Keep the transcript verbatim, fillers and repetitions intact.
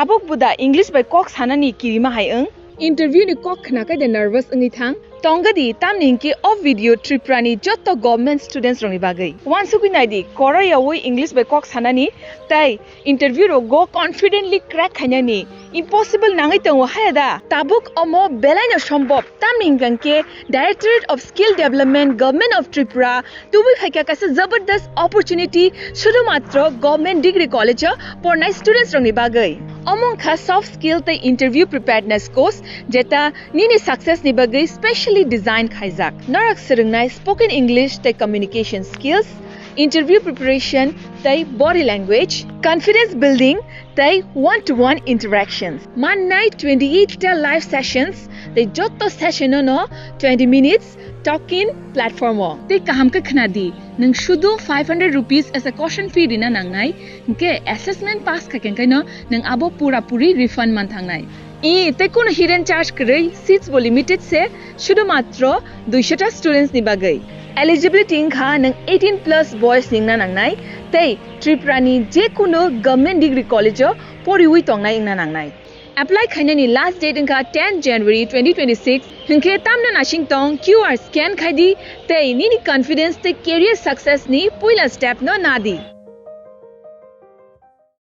Abo buda English bai kok sanani kirima hai wng. Interview ni kok khna kai de nervous wngwi thang. Tongga di tamni hinkhe o video Tripura ni jotto government students rokni bagwi. Wansugwi nai di, koroyaui English bai kok sanani tei interview rogo confidently crack khainani impossible nangwi tongo haya da? Tabuk omo belaino sombop, tamni hinkhe Directorate of Skill Development, Government of Tripura tubui phaikha kaisa jabardast opportunity sudhumatro government degree college o pornai students rokni bagwi. Omo wngkha soft skill tei interview preparedness course, jeta nini success ni bagwi specially design khaijak. Norok swrwngnai spoken English tei communication skills, interview preparation tei body language, confidence building tei one to one interactions. Mannai twenty eight ta live sessions tei jotto session no twenty minutes talk in platform o. Tei kaham khe khna di, nwng sudhu five hundred rupees as a caution fee rina nangnai, hinkhe assessment pass khaikhe kaino nwng abo pura puri refund man thangnai. I tei kuno hidden charge kwrwi, seats bo limited se, sudhu matro duisho ta students ni bagwi. Eligibility wngkha nwng eighteen plus boys ni wngna nangnai tei Tripura ni je kuno government degree college o poriwi tongnai wngna nangnai. Apply khainani last date wngkha ten January twenty twenty-six, hinkhe tamno nasing tong Q R scan khai di tei nini confidence tei career success ni puila step no na di.